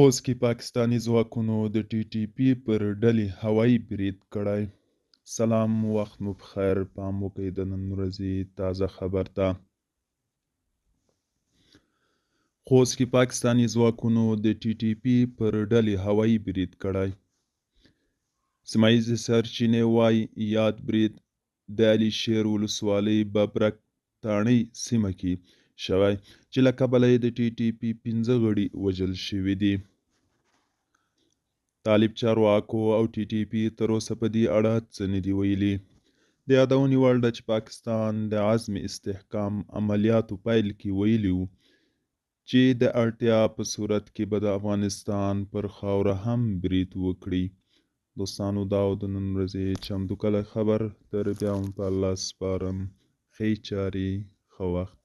خوست کې پاکستاني ځواکونو د ټي ټي پي پر ډلې هوایي برید کړی. سلام وخت مو په خیر، پام وکړئ د نن ورځې تازه خبر ته. خوست کې پاکستاني ځواکونو د ټي ټي پي پر ډلې هوایي برید کړی. سیمه ییزې سرچینې وایي، یاد برید د علي شیر ولسوالۍ ببرک تاڼۍ سیمه کې شوی، چې له کبله یې د ټي ټي پي 5 غړي وژل شوي دي. طالب چارواکو او ټي ټي پي تر اوسه په دې اړه څه نه دي ویلي. د یادونې وړ ده چې پاکستان د عزم استحکام عملیاتو پیل کې ویلي وو چې د اړتیا په صورت کې به د افغانستان پر خاوره هم برید وکړي. دوستانو دا و د نن ورځې چمتو کلی خبر، تر بیا مو په الله سپارم. ښې چارې، ښه وخت.